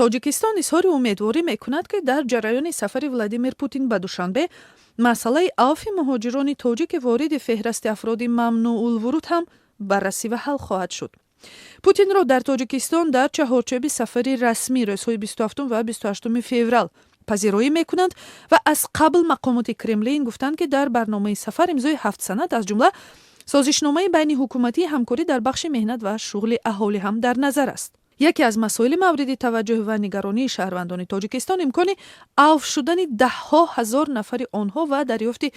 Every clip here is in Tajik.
Тоҷикистон изҳори умедворӣ мекунад, ки дар ҷараёни сафари Владимир Путин ба Душанбе масъалаи авфи муҳоҷирони тоҷики вориди феҳрасти афроди мамнӯъулвуруд ҳам баррасӣ ва ҳал хоҳад шуд. Путинро дар Тоҷикистон дар чаҳорчӯби сафари расмӣ рӯзҳои 27 ва 28 феврал пазироӣ мекунанд ва аз қабл мақомоти Кремлин гуфтанд, ки дар барномаи сафар имзои ҳафт санад, аз ҷумла созишномаи байниҳукуматии ҳамкорӣ дар бахши меҳнат ва шуғли аҳолӣ ҳам дар назар аст. Яке аз масоили мавриди таваҷҷӯҳ ва нигаронии шаҳрвандони Тоҷикистон имкони авф шудани даҳҳо ҳазор нафари онҳо ва дарёфти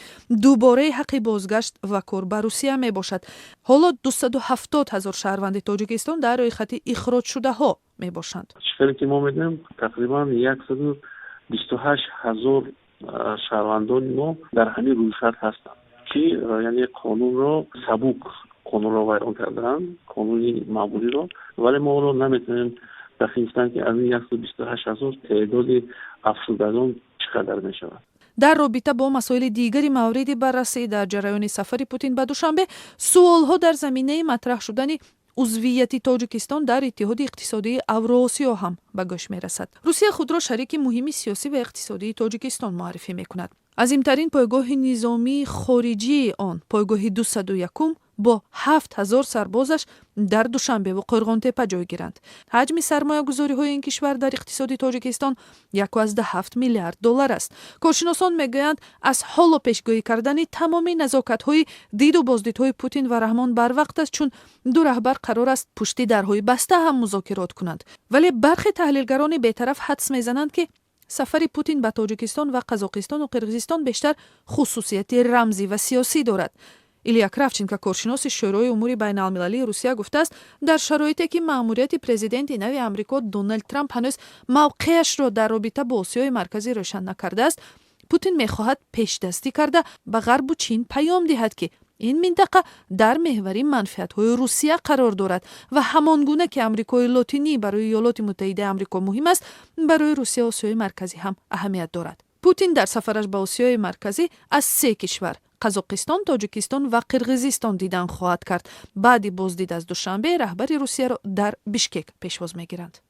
дубораи ҳаққи бозгашт ва кор ба Русия мебошад. Ҳоло 270 ҳазор шаҳрванди Тоҷикистон дар рӯйхати ихроҷшудаҳо мебошанд. Чӣ ки мо медонем, тақрибан 128 000 шаҳрвандони мо дар ҳамин рӯйхат ҳастанд, ки яъне қонунро сабук, қонунро вайрон кардаанд, қонуни маъмулиро. Вале мо ҳоло наметавонем дақиқ ки аз ин 128 000 теъдоди афтшудагон чӣ қадар мешавад. Дар робита бо масоили дигари мавриди баррасӣ дар ҷараёни сафари Путин ба Душанбе, суолҳо дар заминаи матраҳ шудани узвияти Тоҷикистон дар Иттиҳоди иқтисодии Авроосиё ҳам ба гӯш мерасад. Русия худро шарики муҳими сиёсӣ ва иқтисодии Тоҷикистон муаррифӣ мекунад. Азимтарин пойгоҳи низомии хориҷии он, пойгоҳи 201-ум, бо 7000 сарбозаш дар Душанбеву Қӯрғонтеппа ҷойгиранд. Ҳаҷми сармоягузориҳои ин кишвар дар иқтисоди Тоҷикистон 1,7 миллиард доллар аст. Коршиносон мегӯянд, аз ҳоло пешгӯӣ кардани тамоми назокатҳои диду боздидҳои Путин ва Раҳмон барвақт аст, чун ду раҳбар қарор аст пушти дарҳои баста ҳам музокирот кунанд. Вале бархе таҳлилгарони бетараф ҳадс мезананд, ки сафари Путин ба Тоҷикистон ва Қазоқистону Қирғизистон бештар хусусияти рамзӣ ва сиёсӣ дорад. Илья Кравченко, коршиноси Шӯрои умури байналмилалии Русия, гуфтааст, дар шароите ки маъмурияти президенти нави Амрико Доналд Трамп ҳанӯз мавқеашро дар робита бо Осиёи Марказӣ рӯшан накардааст, Путин мехоҳад пешдастӣ карда, ба Ғарбу Чин паём диҳад, ки ин минтақа дар меҳвари манфиатҳои Русия қарор дорад ва ҳамон гуна ки Амрикои Лотинӣ барои Иёлоти Муттаҳидаи Амрико муҳим аст, барои Русия Осиёи Марказӣ ҳам аҳамият дорад. Путин дар сафараш ба Осиёи Марказӣ аз се кишвар, Қазоқистон, Тоҷикистон ва Қирғизистон, дидан хоҳад кард. Баъди боздид аз Душанбе раҳбари Русияро дар Бишкек пешвоз мегиранд.